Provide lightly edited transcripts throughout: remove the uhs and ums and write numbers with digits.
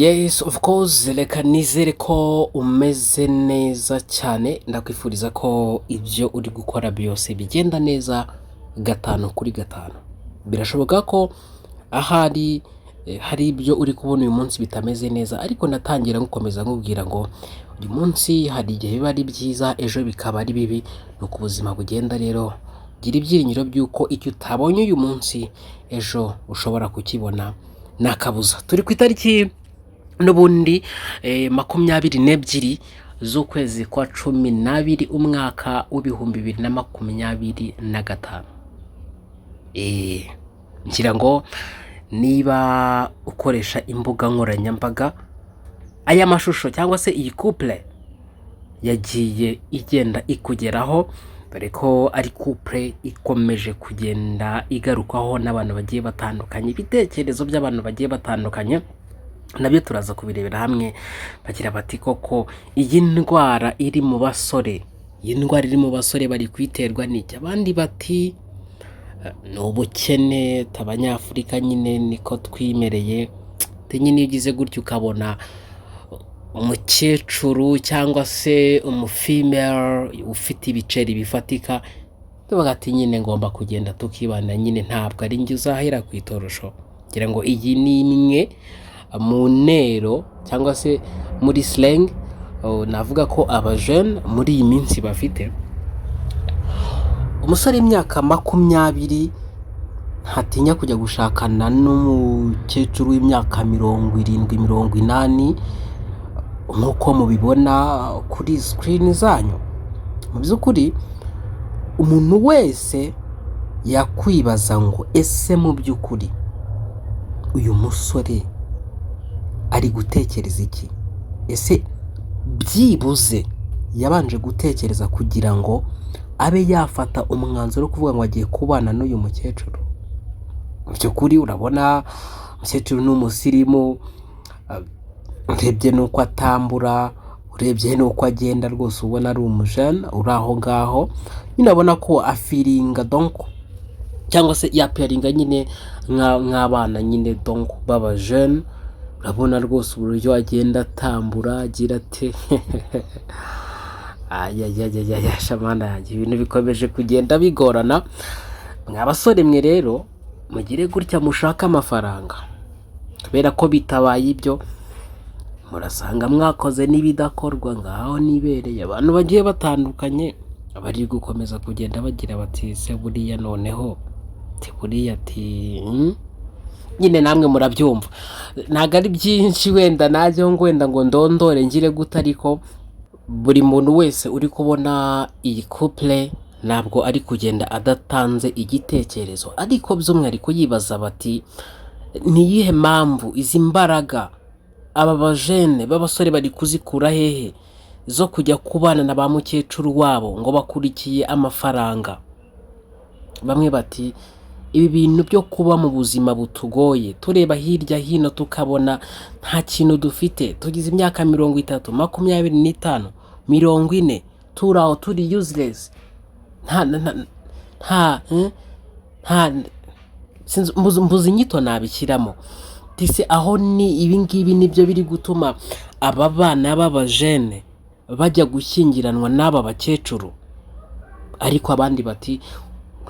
Yes, of course, reka nizere ko umeze neza cyane. Ndakwifuriza ko ibyo uri gukora byose bigenda neza gatanu kuri gatanu. Birashoboka ko ahari hari ibyo uri kubona uyu munsi bitameze neza, ariko natangira ngukomeza nkubwira ngo uyu munsi hari igihe biba ari byiza, ejo bikaba ari bibi. Ni uko ubuzima bugenda. Rero gira ibyiringiro by'uko icyo utabonye uyu munsi, ejo ushobora kukibona nta kabuza. Turi ku itariki n'ubundi 22 z'ukwezi kwa 12, umwaka w'2025. Ngira ngo niba ukoresha imbuga nkoranyambaga, aya mashusho cyangwa se iyi couple yagiye igenda ikugeraho, dore ko ari couple ikomeje kugenda igarukwaho n'abantu bagiye batandukanye. Ibitekerezo by'abantu bagiye batandukanye nabyo turaza kubirebera hamwe, bagira bati: "Koko iyi ndwara iri mu basore, iyi ndwara iri mu basore bari kuyiterwa n'iki?" Abandi bati: "Ni ubukene, abanyafurika nyine niko twimereye." Nyine iyo ugize gutya ukabona umukecuru cyangwa se umufemale ufite ibiceri bifatika, tuvuga ati: "Nyine ngomba kugenda tukibana nyine, ntabwo ari njye uzahera ku itorosho." Ngira ngo iyi ni imwe mu ntero cyangwa se muri slang navuga ko abajene muri iyi minsi bafite. Umusore w'imyaka 20 ntatinya kujya gushakana n'umukecuru w'imyaka 70, 80, nk'uko mubibona kuri screen zanyu. Mu by'ukuri umuntu wese yakwibaza ngo: "Ese mu by'ukuri uyu musore ari gutekereza iki? Ese byibuze yabanje gutekereza kugira ngo abe yafata umwanzuro wo kuvuga ngo agiye kubana n'uyu mukecuru?" Mu by'ukuri urabona umukecuru ni umusirimu, urebye n'uko atambura, urebye n'uko agenda, rwose ubona ari umujene uri aho ngaho nyine, abona ko afeelinga donc cyangwa se yaappearinga nyine nk'abana nyine donc b'abajene. Urabona rwose uburyo agenda atambura, agira ate? Ayayayaya, shamana yanjye, ibintu bikomeje kugenda bigorana. Mwa basore mwe rero, mugire gutya mushake amafaranga, kubera ko bitabaye ibyo murasanga mwakoze n'ibidakorwa. Ngaho nibereye abantu bagiye batandukanye bari gukomeza kugenda bagira bati: "Se buriya noneho ati buriya ati nyine namwe murabyumva." Ntabwo ari byinshi wenda najyaho ngo wenda ngo ndondore ngire gute, ariko buri muntu wese uri kubona iyi couple ntabwo ari kugenda adatanze igitekerezo, ariko by'umwihariko yibaza bati: "Ni iyihe mpamvu izi mbaraga aba bajene b'abasore bari kuzikura hehe zo kujya kubana na ba mukecuru wabo ngo bakurikiye amafaranga?" Bamwe bati: "Ibi bintu byo kuba mu buzima butugoye, tureba hirya hino tukabona nta kintu dufite, tugize imyaka 30, 25, 40, turi aho turi useless, nta nta nta nta sinzi, mbuze inyito nabishyiramo." Tise aho ni ibi ngibi nibyo biri gutuma aba bana b'abajene bajya gushyingiranwa n'aba bakecuru. Ariko abandi bati: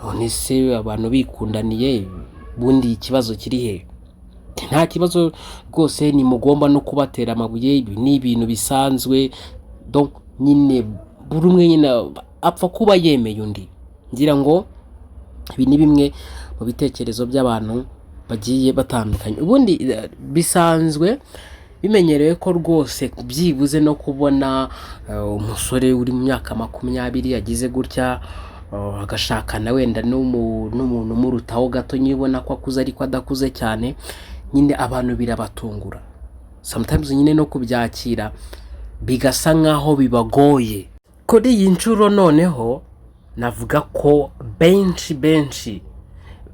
"None se abantu bikundaniye, ubundi ikibazo kiri he? Nta kibazo rwose, ntimugomba no kubatera amabuye, ibi ni ibintu bisanzwe." Donc nyine buri umwe nyine apfa kuba yemeye undi. Ngira ngo ibi ni bimwe mu bitekerezo by'abantu bagiye batandukanye. Ubundi bisanzwe bimenyerewe ko rwose byibuze no kubona umusore uri mu myaka 20 yagize gutya agashakana wenda n'umuntu umurutaho gato nyine, ubona ko akuze ariko adakuze cyane, nyine abantu birabatungura. Sometimes nyine no kubyakira bigasa nkaho bibagoye. Kuri iyi nshuro noneho navuga ko benshi benshi,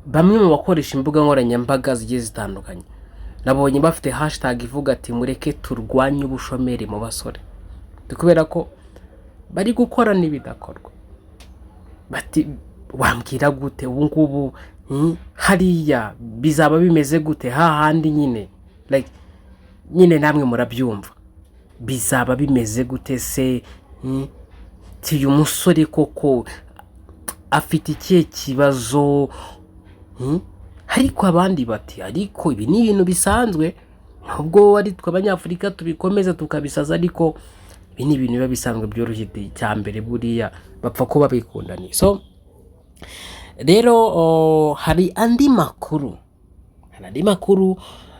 bamwe mu bakoresha imbuga nkoranyambaga zigiye zitandukanye, nabonye bafite hashtag ivuga ati: "Mureke turwanye ubushomeri mu basore." Ni kubera ko bari gukora n'ibidakorwa. Bati: "Wambwira gute ubu ngubu, hariya bizaba bimeze gute hahandi?" Nyine like Nyine namwe murabyumva, bizaba bimeze gute se? Uyu musore koko afite ikihe kibazo? Ariko abandi bati: "Ariko ibi ni ibintu bisanzwe, nubwo ari twe Abanyafurika tubikomeza tukabisaza, ariko ibi ni ibintu biba bisanzwe byoroshye. Icya mbere buriya bapfa kuba bikundaniye." So rero hari andi makuru,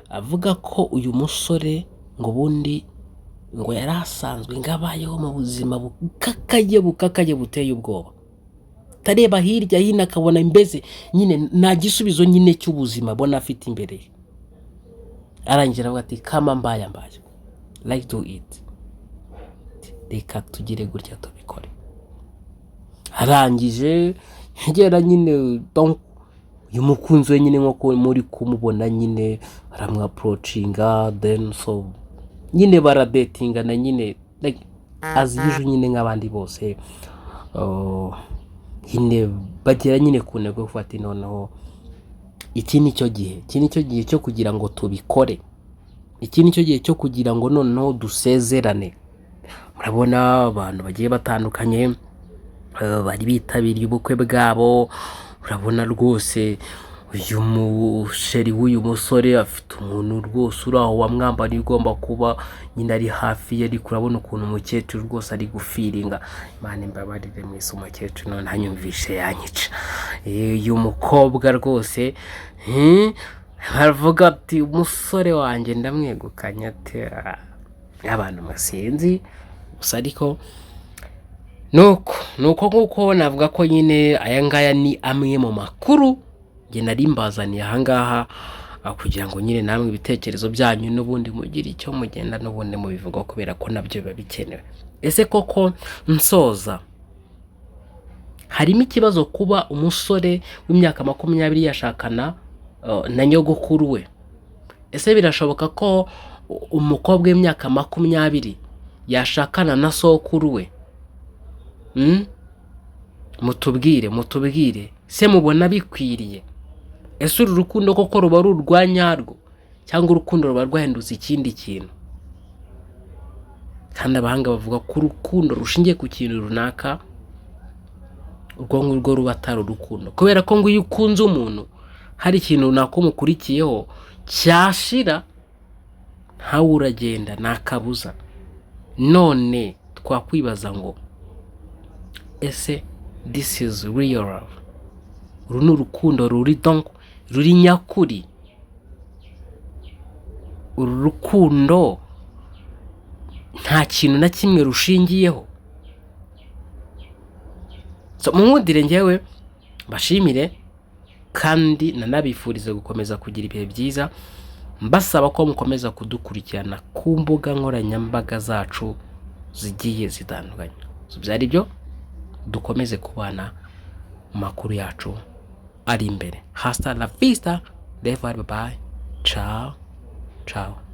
avuga ko uyu musore ngo ubundi ngo yari asanzwe ngo abayeho mu buzima bukakaye, bukakaye, buteye ubwoba, atareba hirya hino akabona mbese nyine nta gisubizo nyine cy'ubuzima abona afite imbere ye. Arangira avuga ati: "Kama mbaya mbaya, like do it, reka tugire gutya tubikore." Arangije yegera nyine donc uyu mukunzi we nyine, nk'uko muri kumubona nyine, aramwapproachinga, then so nyine baradatingana nyine like as usual nyine nk'abandi bose. Nyine bagera nyine ku ntego yo kuvuga ati: "Noneho iki ni cyo gihe, iki ni cyo gihe cyo kugira ngo tubikore, iki ni cyo gihe cyo kugira ngo noneho dusezerane." Murabona abantu bagiye batandukanye bari bitabiriye ubukwe bwabo. Urabona rwose uyu muchéri w'uyu musore afite umuntu rwose uri aho wamwambariye, ugomba kuba nyine ari hafi ye, ariko urabona ukuntu umukecuru rwose ari gufeelinga. Imana imbabarire mwese, umukecuru none anyumvishe yanyica. Uyu mukobwa rwose, aravuga ati: "Umusore wanjye ndamwegukanye." Ati: "Ah, abantu musinzi gusa." Ariko nuko nguko navuga ko nyine aya ngaya ni amwe mu makuru njye nari mbazaniye ahangaha, kugira ngo nyine namwe ibitekerezo byanyu n'ubundi mugire icyo mugenda n'ubundi mubivugaho, kubera ko nabyo biba bikenewe. Ese koko nsoza, harimo ikibazo kuba umusore w'imyaka 20 yashakana na nyogokuru we? Ese birashoboka ko umukobwa w'imyaka 20 yashakana na sokuru we? Mutubwire, mutubwire se, mubona bikwiriye? Ese uru rukundo koko ruba ari urwa nyarwo, cyangwa urukundo ruba rwahindutse ikindi kintu? Kandi abahanga bavuga ko urukundo rushingiye ku kintu runaka, urwo ngurwo ruba atari urukundo, kubera ko ngo iyo ukunze umuntu hari ikintu runaka umukurikiyeho, cyashira ntawe uragenda, nta kabuza. None twakwibaza ngo: ese this is real love? Uru ni urukundo ruri donc ruri nyakuri? Uru rukundo nta kintu na kimwe rushingiyeho? So munkundire njyewe mbashimire kandi nanabifurize gukomeza kugira ibihe byiza, mbasaba ko mukomeza kudukurikirana ku mbuga nkoranyambaga zacu zigiye zitandukanye. So byari byo, dukomeze kubana mu makuru yacu ari imbere. Hasta la vista, bye bye, ciao ciao.